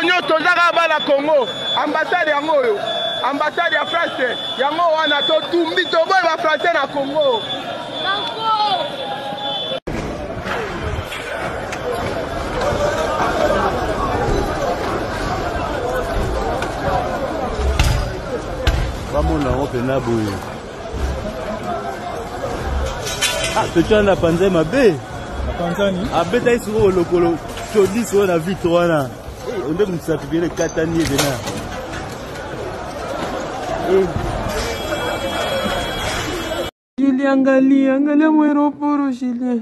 Biso nyoso tozaka bana Congo, ambassade yango oyo, ambassade ya France yango wana totumbi toboyi ba français na Congo. Bamona yango mpena boye. Ah, totia na panza mabe. Panzani? Abeta sikoyo lokolo todi sikoyo na vitre wana. Onde mosapi bien ekatani ye pena. Julie, angalia, angalia mweroporo Julie.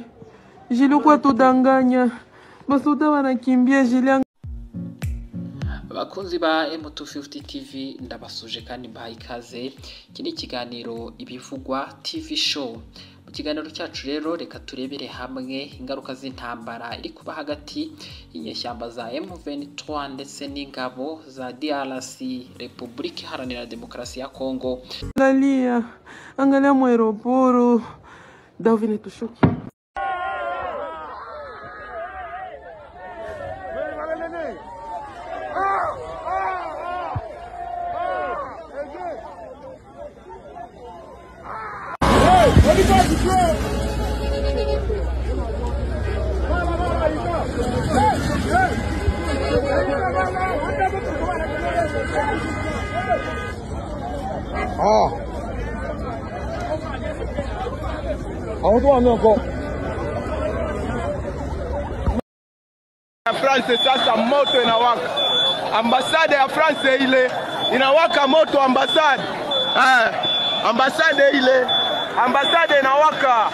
Julie kwa tudanganya. Basuta wanakimbia Julie. Abakunzi ba M250 TV ndabasuje kandi mbahaye ikaze. Iki ni ikiganiro Ibivugwa TV show. Mu kiganiro cyacu rero reka turebere hamwe ingaruka z'intambara iri kuba hagati y'inyeshyamba za M23 ndetse n'ingabo za DRC, Repubulika Iharanira Demokarasi ya Kongo. Angalia, angalia mweroporo. Davine tushuki. France sasa moto inawaka. Ambassade ya France ile inawaka moto, ambassade. Ambassade ile, ambassade inawaka.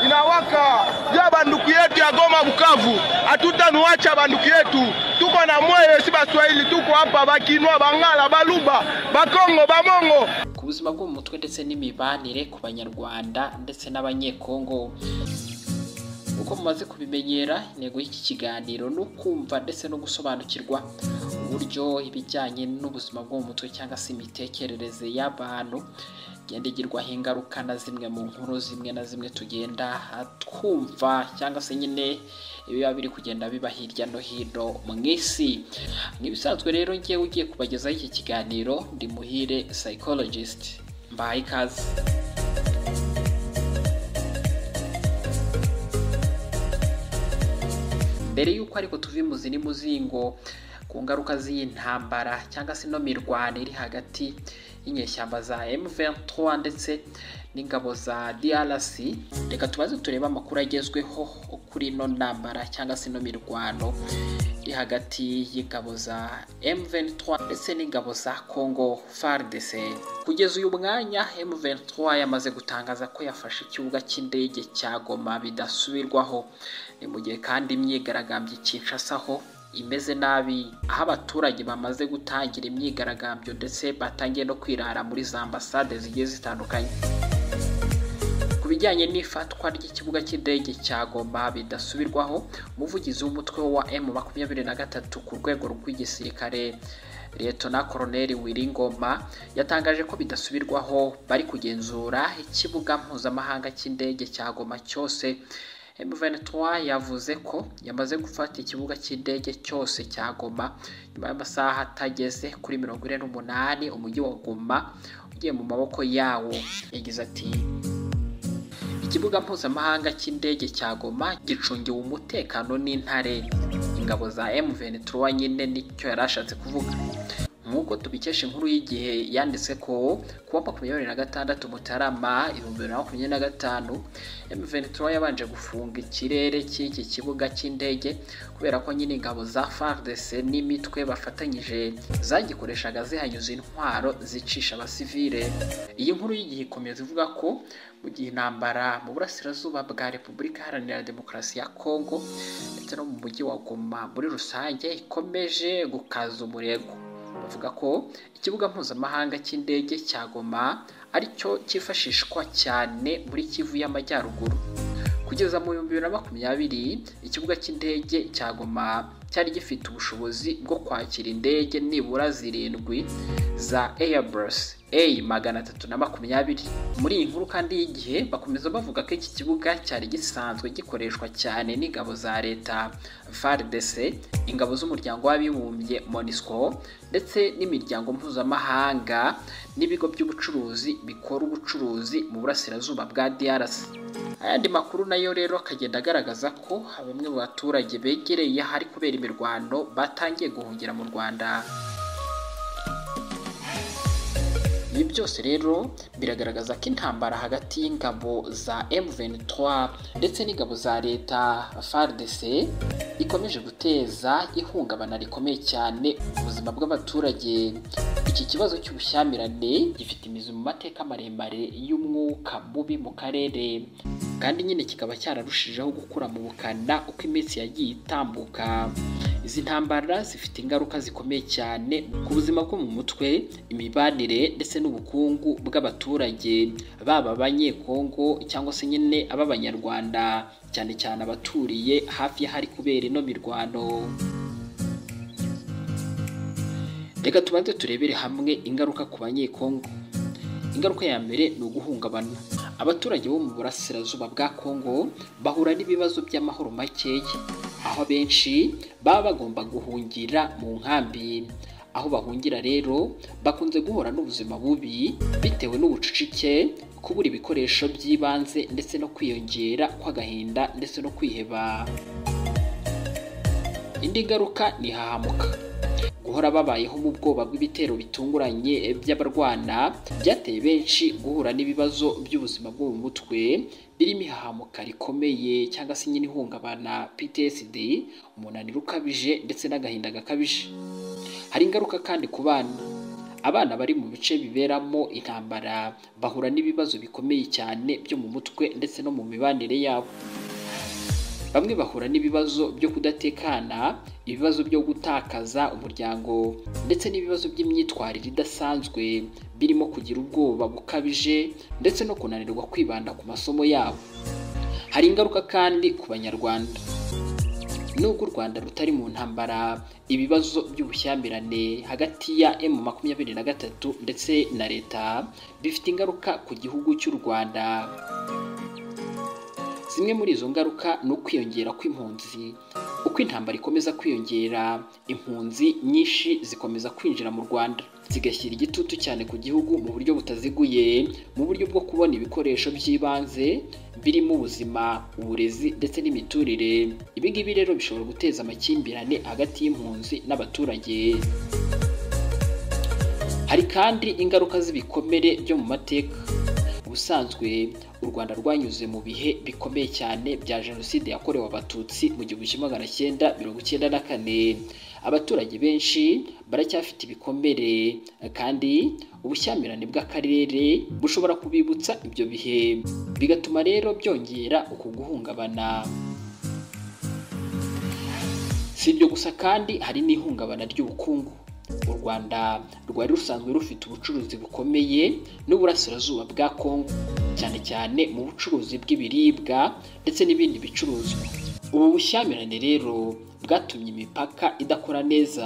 Inawaka. Ya banduku yetu ya Goma Bukavu, hatutanuacha banduku yetu. Tuko na mwele si Baswahili, tuko hapa Bakinwa, Bangala, Baluba, Bakongo, Bamongo. Ku buzima bwo mu mutwe ndetse n'imibanire ku Banyarwanda ndetse n'Abanyekongo. Uko mumaze kubimenyera, intego y'iki kiganiro ni ukumva ndetse no gusobanukirwa uburyo ibijyanye n'ubuzima bwo mu mutwe cyangwa se imitekerereze y'abantu igenda igirwaho ingaruka na zimwe mu nkuru zimwe na zimwe tugenda twumva cyangwa se nyine ibiba biri kugenda biba hirya no hino mu isi. Nk'ibisanzwe rero ngewe ugiye kubagezaho iki kiganiro ndi Muhire psychologist. Mbahaye ikaze. Mbere yuko ariko tuva imuzi n'imuzingo ku ngaruka z'iyi ntambara cyangwa se ino mirwano iri hagati y'inyeshyamba za M23 ndetse n'ingabo za DRC, reka tubaze turebe amakuru agezweho kuri ino ntambara cyangwa se ino mirwano iri hagati y'ingabo za M23 ndetse n'ingabo za Congo FARDC. Kugeza uyu mwanya M23 yamaze gutangaza ko yafashe ikibuga cy'indege cya Goma bidasubirwaho. Ni mu gihe kandi imyigaragambyo Kinshasa ho imeze nabi, aho abaturage bamaze gutangira imyigaragambyo ndetse batangiye no kwirara muri za ambasade zigiye zitandukanye. Ku bijyanye n'ifatwa ry'ikibuga cy'indege cya Goma bidasubirwaho, umuvugizi w'umutwe wa M23 ku rwego rw'igisirikare Lieutenant Colonel Willy Ngoma yatangaje ko bidasubirwaho bari kugenzura ikibuga mpuzamahanga cy'indege cya Goma cyose. M23 yavuze ko yamaze gufata ikibuga cy'indege cyose cya Goma nyuma y'amasaha atageze kuri 48 umujyi wa Goma ugiye mu maboko yawo. Yagize ati: ikibuga mpuzamahanga cy'indege cya Goma gicungiwe umutekano n'intare, ingabo za M23 nyine nicyo yarashatse kuvuga. Nk'uko tubikesha inkuru y'igihe yanditse ko kuwa 26 Mutarama 2025 M23 yabanje gufunga ikirere cy'iki kibuga cy'indege kubera ko nyine ingabo za FARDC n'imitwe bafatanyije zagikoreshaga zihanyuza intwaro zicisha abasivile. Iyi nkuru y'igihe ikomeza ivuga ko mu gihe intambara mu burasirazuba bwa Repubulika Iharanira Demokarasi ya Kongo ndetse no mu mujyi wa Goma muri rusange ikomeje gukaza umurego, bavuga ko ikibuga mpuzamahanga cy'indege cya Goma aricyo cyifashishwa cyane muri Kivu y'Amajyaruguru. Kugeza mu 2020 ikibuga cy'indege cya Goma cyari gifite ubushobozi bwo kwakira indege nibura 7 za Airbus A320. Muri iyi nkuru kandi y'igihe bakomeza bavuga ko iki kibuga cyari gisanzwe gikoreshwa cyane n'ingabo za leta FARDC, ingabo z'umuryango w'abibumbye MONUSCO ndetse n'imiryango mpuzamahanga n'ibigo by'ubucuruzi bikora ubucuruzi mu burasirazuba bwa DRC. Ayandi makuru nayo rero akagenda agaragaza ko bamwe mu baturage begereye ahari kubera imirwano batangiye guhungira mu Rwanda. Ibi byose rero biragaragaza ko intambara hagati y'ingabo za M23 ndetse n'ingabo za leta FARDC ikomeje guteza ihungabana rikomeye cyane mu buzima bw'abaturage. Iki kibazo cy'ubushyamirane gifite imizi mu mateka maremare y'umwuka mubi mu karere, kandi nyine kikaba cyararushijeho gukura mu bukana uko iminsi yagiye itambuka. Izi ntambara zifite ingaruka zikomeye cyane ku buzima bwo mu mutwe, imibanire ndetse n'ubukungu bw'abaturage, baba abanyekongo cyangwa se nyine ab'abanyarwanda, cyane cyane abaturiye hafi y'ahari kubera ino mirwano. Reka tubanze turebere hamwe ingaruka ku banyekongo. Ingaruka ya mbere ni uguhungabana. Abaturage bo mu burasirazuba bwa Kongo bahura n'ibibazo by'amahoro makeya, aho benshi baba bagomba guhungira mu nkambi. Aho bahungira rero bakunze guhura n'ubuzima bubi bitewe n'ubucucike, kubura ibikoresho by'ibanze ndetse no kwiyongera kw'agahinda ndetse no kwiheba. Indi ngaruka ni ihahamuka. Guhora babayeho mu bwoba bw'ibitero bitunguranye by'abarwana byateye benshi guhura n'ibibazo by'ubuzima bwo mu mutwe birimo ihahamuka rikomeye cyangwa se nyine ihungabana PTSD, umunaniro ukabije ndetse n'agahinda gakabije. Hari ingaruka kandi ku bana. Abana bari mu bice biberamo intambara bahura n'ibibazo bikomeye cyane byo mu mutwe ndetse no mu mibanire yabo. Bamwe bahura n'ibibazo byo kudatekana, ibibazo byo gutakaza umuryango ndetse n'ibibazo by'imyitwarire idasanzwe birimo kugira ubwoba bukabije ndetse no kunanirwa kwibanda ku masomo yabo. Hari ingaruka kandi ku banyarwanda. Nubwo u Rwanda rutari mu ntambara, ibibazo by'ubushyamirane hagati ya M23 ndetse na leta bifite ingaruka ku gihugu cy'u Rwanda. Zimwe muri izo ngaruka ni ukwiyongera kw'impunzi. Uko intambara ikomeza kwiyongera, impunzi nyinshi zikomeza kwinjira mu Rwanda, zigashyira igitutu cyane ku gihugu mu buryo butaziguye, mu buryo bwo kubona ibikoresho by'ibanze birimo ubuzima, uburezi ndetse n'imiturire. Ibi ngibi rero bishobora guteza amakimbirane hagati y'impunzi n'abaturage. Hari kandi ingaruka z'ibikomere byo mu mateka. Ubusanzwe u Rwanda rwanyuze mu bihe bikomeye cyane bya Jenoside yakorewe Abatutsi mu 1994. Abaturage benshi baracyafite ibikomere, kandi ubushyamirane bw'akarere bushobora kubibutsa ibyo bihe, bigatuma rero byongera uku guhungabana. Si ibyo gusa kandi hari n'ihungabana ry'ubukungu. U Rwanda rwari rusanzwe rufite ubucuruzi bukomeye n'uburasirazuba bwa Kongo, cyane cyane mu bucuruzi bw'ibiribwa ndetse n'ibindi bicuruzwa. Ubu bushyamirane rero bwatumye imipaka idakora neza,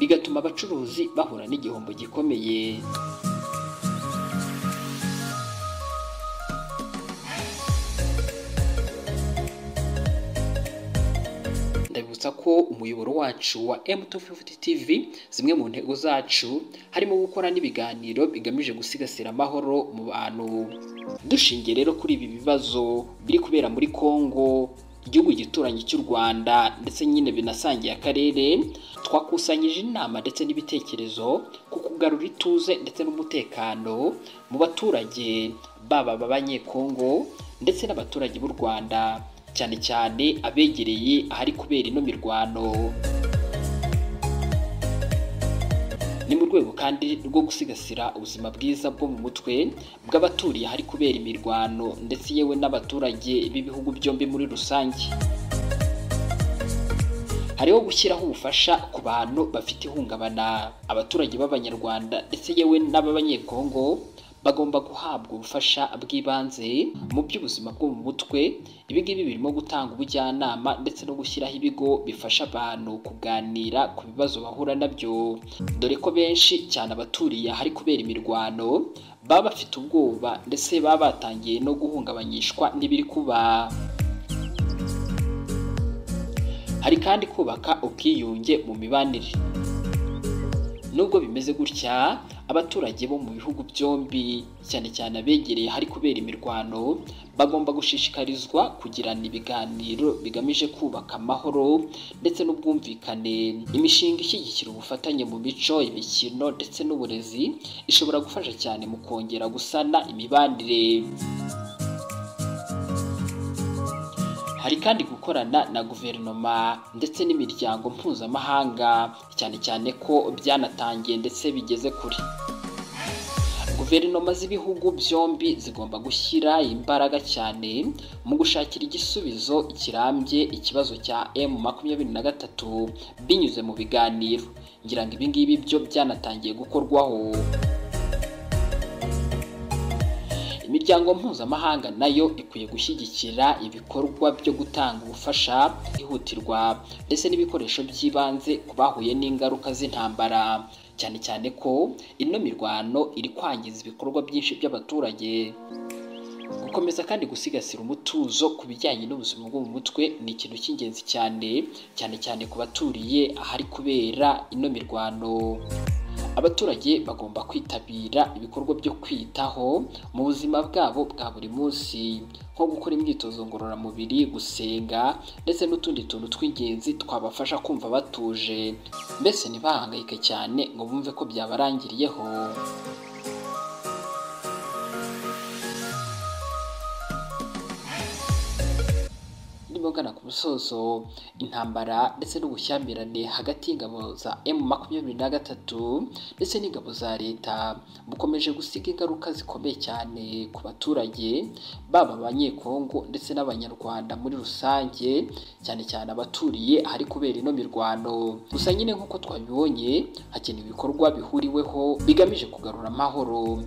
bigatuma abacuruzi bahura n'igihombo gikomeye. Ndabibutsa ko umuyoboro wacu wa M250 TV, zimwe mu ntego zacu harimo gukora n'ibiganiro bigamije gusigasira amahoro mu bantu. Dushingiye rero kuri ibi bibazo biri kubera muri Kongo, igihugu gituranyi cy'u Rwanda ndetse nyine binasangiye akarere, twakusanyije inama ndetse n'ibitekerezo ku kugarura ituze ndetse n'umutekano mu baturage, baba abanyekongo ndetse n'abaturage b'u Rwanda, cyane cyane abegereye ahari kubera ino mirwano. Ni mu rwego kandi rwo gusigasira ubuzima bwiza bwo mu mutwe bw'abaturiye ahari kubera imirwano ndetse yewe n'abaturage b'ibihugu byombi muri rusange. Hariho gushyiraho ubufasha ku bantu bafite ihungabana, abaturage b'abanyarwanda ndetse yewe n'abanyekongo bagomba guhabwa ubufasha bw'ibanze mu by'ubuzima bwo mu mutwe. Ibi ngibi birimo gutanga ubujyanama ndetse no gushyiraho ibigo bifasha abantu kuganira ku bibazo bahura nabyo, dore ko benshi cyane abaturiye ahari kubera imirwano baba bafite ubwoba ndetse baba batangiye no guhungabanyishwa n'ibiri kuba. Hari kandi kubaka ubwiyunge mu mibanire. Nubwo bimeze gutya, abaturage bo mu bihugu byombi cyane cyane abegereye hari kubera imirwano bagomba gushishikarizwa kugirana ibiganiro bigamije kubaka amahoro ndetse n'ubwumvikane. Imishinga ishyigikira ubufatanye mu mico, imikino ndetse n'uburezi ishobora gufasha cyane mu kongera gusana imibanire. Hari kandi gukorana na guverinoma ndetse n'imiryango mpuzamahanga, cyane cyane ko byanatangiye ndetse bigeze kure. Guverinoma z'ibihugu byombi zigomba gushyira imbaraga cyane mu gushakira igisubizo kirambye ikibazo cya M23 binyuze mu biganiro. Ngira ngo ibi ngibi byo byanatangiye gukorwaho. Imiryango mpuzamahanga nayo ikwiye gushyigikira ibikorwa byo gutanga ubufasha bwihutirwa ndetse n'ibikoresho by'ibanze ku bahuye n'ingaruka z'intambara, cyane cyane ko ino mirwano iri kwangiza ibikorwa byinshi by'abaturage. Gukomeza kandi gusigasira umutuzo ku bijyanye n'ubuzima bwo mu mutwe ni ikintu cy'ingenzi cyane, cyane cyane ku baturiye ahari kubera ino mirwano. Abaturage bagomba kwitabira ibikorwa byo kwitaho mu buzima bwabo bwa buri munsi, nko gukora imyitozo ngororamubiri, gusenga ndetse n'utundi tuntu tw'ingenzi twabafasha kumva batuje, mbese ntibahangayike cyane ngo bumve ko byabarangiriyeho. Ndimo ku musozo, intambara ndetse n'ubushyamirane hagati y'ingabo za M23 ndetse n'ingabo za leta bukomeje gusiga ingaruka zikomeye cyane ku baturage, baba abanyekongo ndetse n'abanyarwanda muri rusange, cyane cyane abaturiye ahari kubera ino mirwano. Gusa nyine nk'uko twabibonye, hakenewe ibikorwa bihuriweho bigamije kugarura amahoro,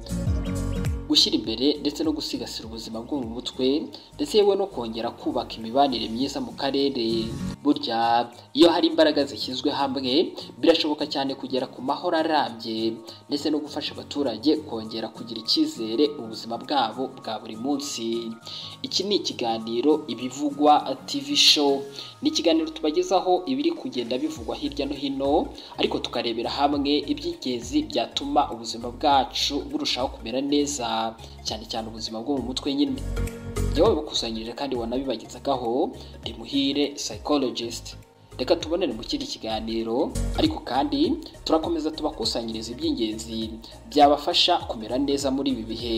gushyira imbere ndetse no gusigasira ubuzima bwo mu mutwe, ndetse yewe no kongera kubaka imibanire myiza mu karere. Burya iyo hari imbaraga zishyizwe hamwe birashoboka cyane kugera ku mahoro arambye ndetse no gufasha abaturage kongera kugira icyizere mu buzima bwabo bwa buri munsi. Iki ni ikiganiro Ibivugwa TV Show, ni ikiganiro tubagezaho ibiri kugenda bivugwa hirya no hino, ariko tukarebera hamwe iby'ingenzi byatuma ubuzima bwacu burushaho kumera neza, cyane cyane ubuzima bwo mu mutwe nyine. Jyewe bakusanyirije kandi wanabibagezagaho, ndi Muhire psychologist. Reka tubonere mu kindi kiganiro, ariko kandi turakomeza tubakusanyiriza iby'ingenzi byabafasha kumera neza muri ibi bihe.